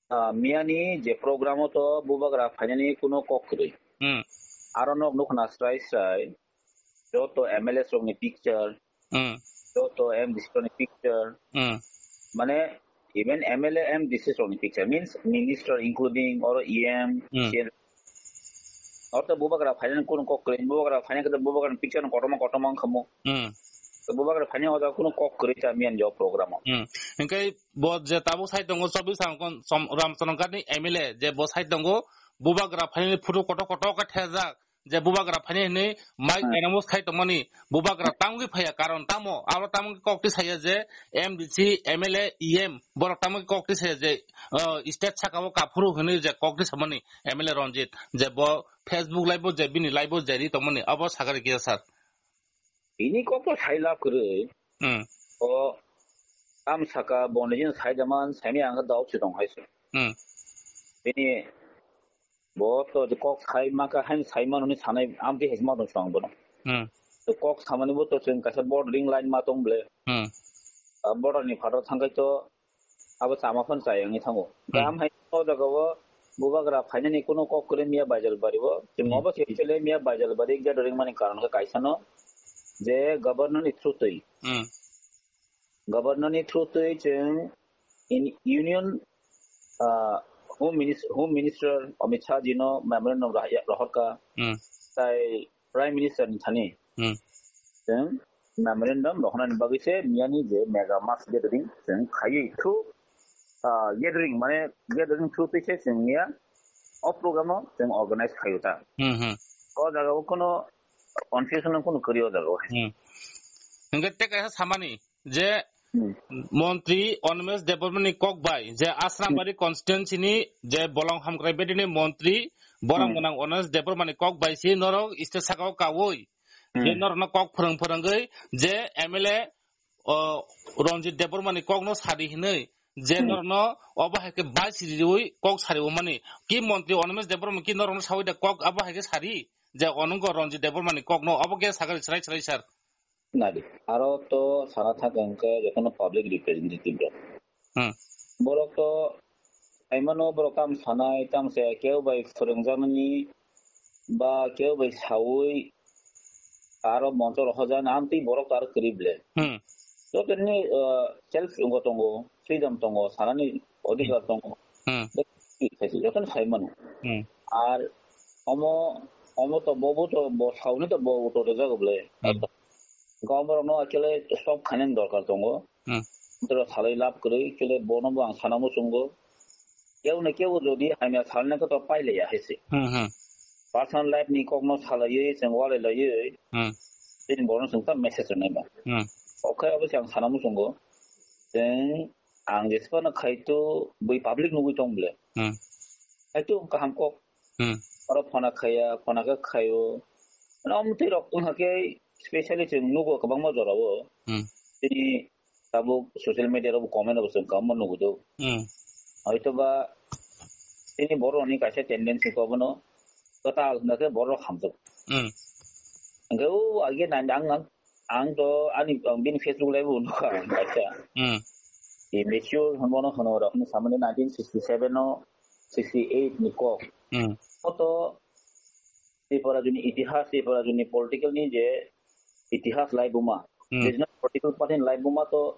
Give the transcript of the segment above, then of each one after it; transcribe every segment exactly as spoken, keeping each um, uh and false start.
Ah, miyani je program o to bubagra phainani kuno kok kwrwi. Hmm. Aro nok nukna srai srai, joto M L A rokni picture, Hmm. joto M D C rokni picture, Hmm. mane even M L A, M D C rokni picture, means minister including oro E M, Hmm. C M. Oro to bubagra phainani kuno kok kwrwi, bubagra phainani khe bubagrani picture no kotorma kotorma wngkha mo. Hmm. To bubagra phainani o jaga kuno kok kwrwi ta miyani je o program o. Hmm. Hingke bo je tabuk sai tongo chobbish Ramchan-, Chom-, Ramchanongkar ni M L A je bo sai tongo, bubagra phainani photo kotor kotor khe thejak, je bubagra phainani hinwi mic Hmm. announce khai tongmani, bubagra tamgwi phaiya, karon tamo, abo tamgwi kok tisaya je M D C, M L A, E M, borok tamgwi kok tisaya je, uh, state saka o kaphuru hinwi je kok tisamani M L A Ranjit, je bo Facebook live o je bini live o je ri tongmani, abo sakari kisa sir. Bini kok to sai lab kwrwi. Hmm. O tam saka bo nijin sai da man, saimaya ang khe dao si tong hai se. Hmm. Bini bo to je kok sai ma kha, hain sai mano ni sanai amtwi hai ma tong chwng bono. Hmm. To kok samani bo to chwng kaisa bordering line ma tong ble. Hmm. A border ni phataro thang khai to abo chama phano chayangni thango. Hmm. Gam hai o jaga o bubagra phainani kuno kok kwrwi miya Baijalbari o. Chwng Hmm. obo se chwle miya Baijalbari gathering mani karon khe kaisa no je governor ni through twi. Hmm. Governor ni through twi chwng in union, ah, Home Minis-, Home Minister Amit Shah ji no memorandum rah-, rohorka. Hmm. Tai Prime Minister ni thani Hmm. chwng memorandum rohornani bagwi se miyani je mega mass gathering chwng khaiwi thu, ah, gathering mane gathering thu twi se chwng miya o program o chwng organize khaio ta. Hmm, hmm. O jaga o kono confusion no kono kwrwi o jaga o. Hmm. Hingke te kaisa samani je Hmm. Montri Animesh Debbarma ni kok bai je Asrambari Hmm. constituency ni je bolong hamkrai bedi ni montri borok Hmm. gwnang Animesh Debbarma ni kok bai si norok state saka o kaui je Hmm. norok no kok phwrwng phwrwngwi je M L A o Ranjit Debbarma ni kok no sadi hinwi je Hmm. norok no obo hai khe bai siri riui kok sari o mani ki montri Animesh Debbarma ki norok no saui da kok abo hai khe sari je onongo Ranjit Debbarma ni kok no obo khe sakari chwrai chwrai sir. Nadi. Aro to sana thang hwnkhe jotono public representative rok. Hmm. Borok to saimano borok tam sanai, tam se keu bai phwrwngjaknani ba keu bai saui aro moncho rohorjaknani amtwi borok to aro kwrwi ble. Hmm. Jotoni, uh, self ego tongo, freedom tongo, sanani odhikar tongo. Hmm. Jotono saimano. Hmm. Ar omo, omo to bobo to bo sauni to bo to rejago ble. Hmm. Gomorokno actually stop khainani dorkar tongo. Hmm. Toro salai lab kwrwi, actually bono bo ang sana muchungo. Kebo na kebo jodi hamya salna khe to pailaiya hai se. Hmm, hmm. Personal life ni kokno salaiwi, chwng walai laiwi, Hmm. chini borokno chwng ta message rwnai ba. Hmm. Okhai abo se ang sana muchungo. Chwng ang jesphano khaito bui public nugwi tong ble. Hmm. Khaito kaham kok. Hmm. Oro phone khaiya, phone khe khaio. Mane omo twi rok wngkha khe specially chwng nugo kwbangma jorao. Hmm. Tini tabuk social media rok comment rok chwng kwbangma nugo do. Hmm. Hoito ba tini borok ni kaisa tendency ko bono kwtal hwnkhe borok hamjak. Hmm. Hwnkhe o age nai ang, ang, ang to ani, ang bini Facebook live o nukha ang kaisa. Hmm. Immature hwnmano hwno rok ni samani nineteen sixty-seven o sixty-eight ni kok. Hmm. Oto Tripura juni itihas, Tripura juni political ni je itihas laibuma, Hmm. regional political party ni laibuma to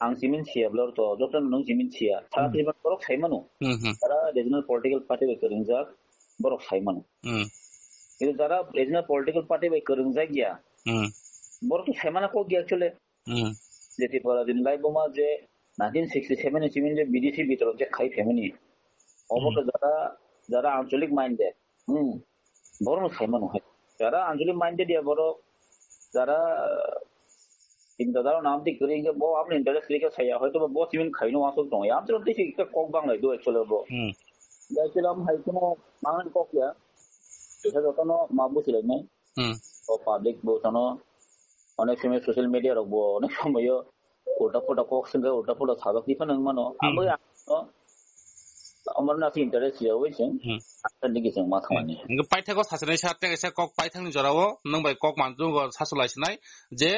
ang simin siya blor to, joto nung simin siya. Sara Hmm. Tripura borok saimano. Hmm, hmm. Sara regional political party bai kwrwngjak borok saimano. Hmm. Kintu jara regional political party bai kwrwngjak ya, Hmm. borok to saimana kok ya actually. Hmm. Je Tripura juni laibuma je nineteen sixty-seven ni simin je B D C bitoron je khai family. Obo Hmm. to jara, jara anchalik minded. Hmm. Borok no saimano hai. Jara anchalik minded ya borok, jara, uh, inta jara nam tik kiri ke bo apni interest kiri ke saya, hoito bo simin khai no asuk tong. Yam tro tisi ke kok bang lai do actually bo. Hmm. Ya actually am hai kono mangan kok ya. Bisa jotono mabu silai nai. Hmm. O public bo tono onek somoy social media rok bo onek somoy o ulta pulta kok sengkhe ulta pulta sajak tiphano wng mano. Hmm. Abo ya no, amar na interest ya wi seng. Hmm. Asal digi seng ma thangani. Hingke paithakgo sachinai sa tei kaisa kok paithakni jorao nwng bai kok manjungo sasulai sinai je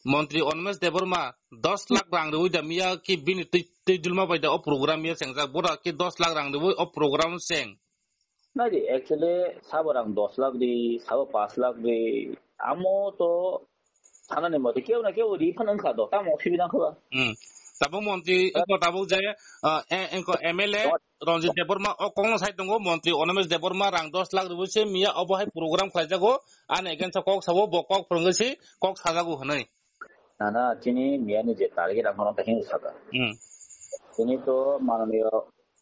Montri Animesh Debbarma dos lakh rang riwi da miya ki bini twi, twi dulma bai da o program ya chengjak. Bora ki dos lakh rang riwi o program cheng. Na di, actually, sabo rang dos lakh di, sabo pas lakh di. Amo to sana ni mote keu na keu di phan wngkha do. Tamo sibi nang kha ba. Hmm. Tabuk montri, iko tabuk je, ah, e-, iko M L A Ranjit Debbarma o kokno sai tongo, montri Animesh Debbarma rang dos lakh riwi se miya obo hai program khlaijago. Ani against o kok sabo, bo kok phwrwngwi si kok sajago hwnwi. Na, na, chini miya ni je target ang kono taking saka. Hmm. Chini to mananiya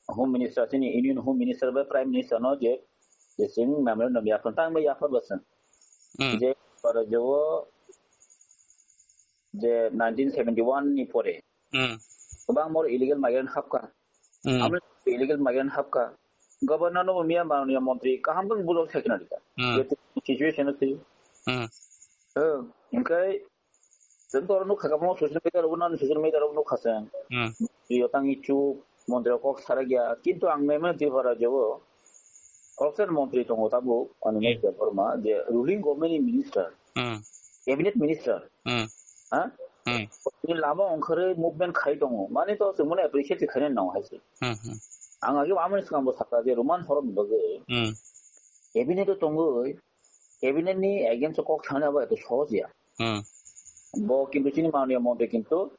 Home Minister, chini Union Home Minister bai Prime Minister no je, je sing memorandum yaphan tang bai yaphan basan. Hmm. Je para jo je nineteen seventy-one ni pore. Hmm. Kwbang mor illegal migrant hapka. Hmm. Amri illegal migrant hapka. Governor no miya mananiya montri kaham kang bulok sekna dika. Hmm. Je situation si. Hmm. Eh, engkai Chwng to oro nukha kha, omo social media rok, nang social media rok nukha chwng. Hmm. Twi o tang ichu montri rok kok sarak ya. Kintu ang memo Tripura jebo kok sen montri tongo tabuk, ani Hmm. Debbarma, je ruling government ni minister, Hmm. cabinet minister. Hmm. Ha? Hmm. Ni lama ongkhorwi movement khai tongo. Mani to chwng mano appreciate khaina nang hai se. Hmm, hmm. Ang agi amoni swkang bo sakha je Roman horok ni bagwi. Hmm. Cabinet o tongwi, cabinet ni against o kok thangna abo eto sohoj ya. Hmm. Bo kintu chini mananiya montri kintu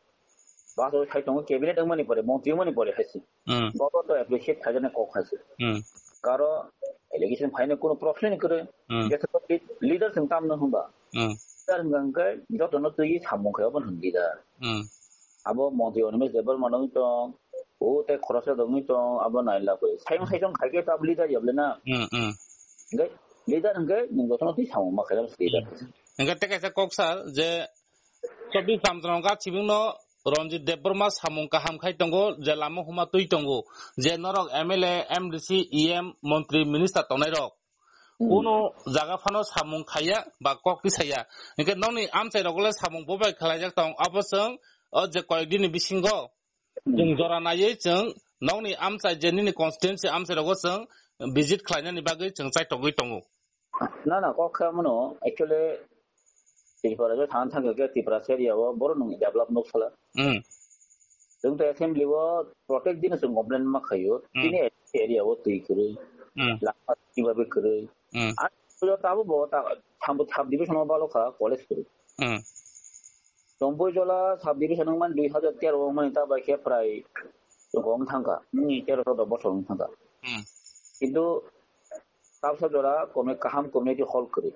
baso sai tongo cabinet wngmani pore, montri wngmani pore hai se. Hmm. Bo to appreciate khaijani kok hai se. Hmm. Karo allegation phaina kuno problem kwrwi. Hmm. Jesa to lead-, leader chwng tamno hwnba. Hmm. Leader hwnka hwnkhe jotono twiwi samung khai obo hwn leader. Hmm. Abo montri Animesh Debbarma wngwi tong, o tei khoroksa wngwi tong, abo nailagwi. Sayung saisung khai khe to abo leader ya bole na. Hmm, hmm. Hwnkhe leader hwnkhe nwng jotono twi samung ma khaijak leader. Hwnkhe tei kaisa kok sir je Chobi Ramchandra Ghat sibingno Ranjit Debbarma samung kaham khai tongo, je lama huma twi tongo, je norok M L A, M D C, E M, montri, minister tongnai rok. Hmm. Kuno jaga phano samung khaiya ba kok tisaya. Hwnkhe nokni amchai rok le samung bobai khlaijak tong, abo chwng o je koyek din ni bisingo Hmm. chwng jora naiwi chwng nokni amchai je nini constituency amchai rogo chwng visit khlainani bagwi chwng chaitogwi tongo. Na, na, kok kha mano, actually, Tripura jo thang thang khe Tripura area o boro nung develop nuk sala. Hmm. Chwng to assembly o protect din chwng complain ma khayo. Hmm. Tini area o twi kwrwi, Hmm. lama twi ba kwrwi. Hmm. Ar jo tabo bo ta, thambo sub division o balo kha college kwrwi. Hmm. Tomboi jola sub division wngmani dui hajar tero wngmani ta bai khe prai wng thangkha. Hmm, tero choudo bosor wng thangkha. Hmm. Kintu tabsa jora komne kaham community hall kwrwi.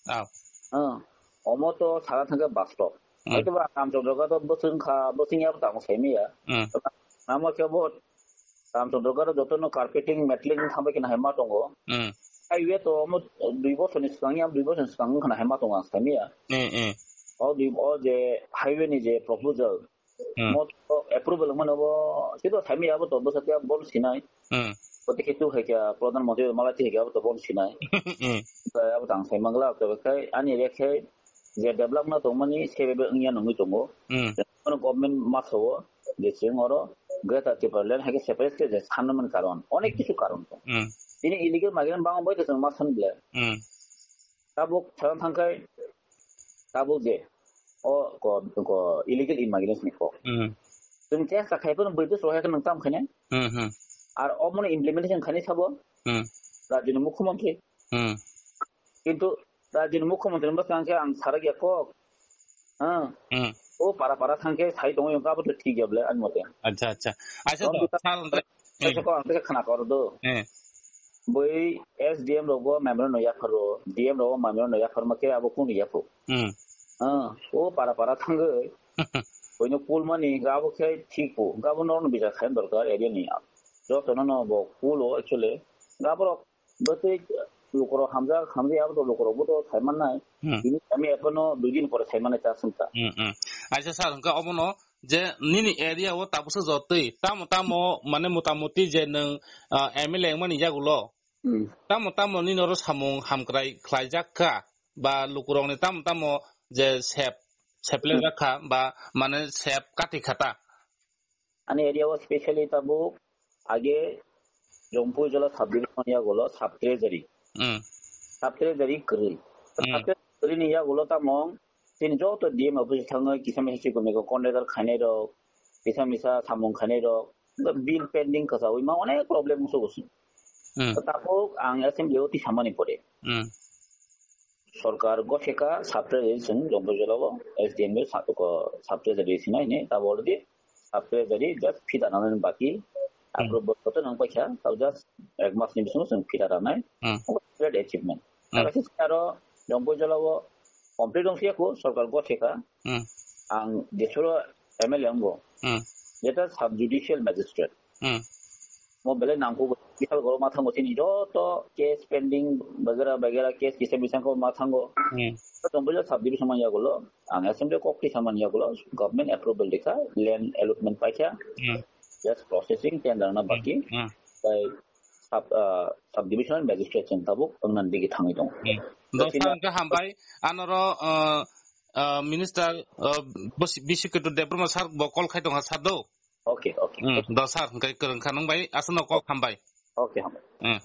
Ah. Ah, omo to sara thangkhe bastob. Hmm. Hoytoba Ramchandra Ghat o bwswng kha, bwswng ya tamo saimaya. Hmm. Namo khe bo Ramchandra Ghat o jotono carpeting, metaling thambai khe nahai ma tongo. Hmm. Highway to omo dui bosor ni swkang ya, dui bosor ni swkang wngkha nahai ma tongo ang saimaya. Hmm, hmm. O dui, o je highway ni je proposal, Hmm. mo to approval wngmano bo, sito saimaya abo to bwsa tiya bon sinai. Hmm. Bo tikhe tu hai kha, Pradhan Mantri malai tikhe abo to bon sinai. Hmm. Abo tang sai mangla, to khai ani re khai je develop na tongmani sebe be wngya nungwi tongo. Hmm. Kono government masawo je chwng oro Greater Tipraland hai khe separate khe je sanna man karon, onek kisu karon tong. Hmm. Tini illegal migrant bang bai to chwng ma san ble. Hmm. Tabuk thang thang khai tabuk je o ko, ko illegal immigration ni kok. Hmm. Chwng test khai phano bui bwswk hai khe nang tam khaine. Hmm, hmm. Ar omono implementation khaini sabo Hmm. rajyoni mukhyamantri. Hmm. Kintu rajyoni mukhyamantri ni bwskango khe ang sarak ya kok. Ha. Hmm. O para para thang khe sai tongwi wngkha abo to thik ya bole ani mote. Acha, acha. Acha Tong to, kita sal, kaisa Hmm. kok ang khe khna kor do. Hmm. Bui S D M rogo memorandum no yapharo, D M rogo memorandum no yapharma khe abo kunu yapho. Hmm. Ha. O para para thangwi. Buino kulmani hwnkhe abo khe thik po. Hwnkhe abo norokno bichar khaina dorkar area ni. Jotono no bo kulo actually. Hwnkhe aborok bwtwi lukurok hamjak, hamjak abo to lukurok bo to saimannai. Hmm. Bini kami ekheno dui din pore saimannai ta swngkha. Hmm, hmm. Aisa sir, hwnkhe obono je nini area o tabuksa jotwi tamo tamo mane motamuti je nwng, ah, M L A wngmani yagulo Hmm. tamo tamo nini oro samung hamkrai khlaijak kha ba lukurokni tamo tamo je sep, seplejak kha ba mane sep kati kha ta? Ani area o specially tabuk age Jampui Jola sub division yagulo sub treasury. Hmm. Sub treasury kwrwi. Hmm. Sub treasury ni yagulo tamung Tini joto D M office thangwi kisa misa chikon miko contractor khainai rok, kisa misa samung khainai rok, bill pending kasawi ma onek problem wngsugo. Hmm. Tabuk ang assembly o tisamani pore. Hmm. Sorkar gotheka sub treasury chwng Jompo jolao S D M ni sa-, ko sub treasury sinai ni tabuk already sub treasury just phita nanani baki Hmm. approve bo koto nang paikha, tau just ek mas ni bisingo chwng phita ranai. Hmm. Great achievement. Hmm. Aro Jompo jolao complete wngsiya ko sorkar gotheka. Hmm. Ang jesuro M L A wngbo. Hmm. Jeta sub judicial magistrate. Hmm. Mo belai nangkuk bihal goro mathango chini joto case pending bagera bagera case kisa bisangko mathango. Hmm. Tongboilo sub division man yagulo, ang assembly kok kisa man yagulo, government approval dikha, land allotment paikha, Hmm. just processing, tender na baki. Hmm. Tai sub, ah, sub divisional magistrate chwng tabuk wngna digi thangwi tongo. Hmm. Dosa hwnkhe hambai, anoro, ah, ah, minister, ah, bosi-, bisi kutu Debbarma sir bo call khai tongkha sir do. Okay, okay. Hmm, dosa hwnkhe kwrwngkha nung bai, aswkno kok hambai. Okay, hambai. Hmm.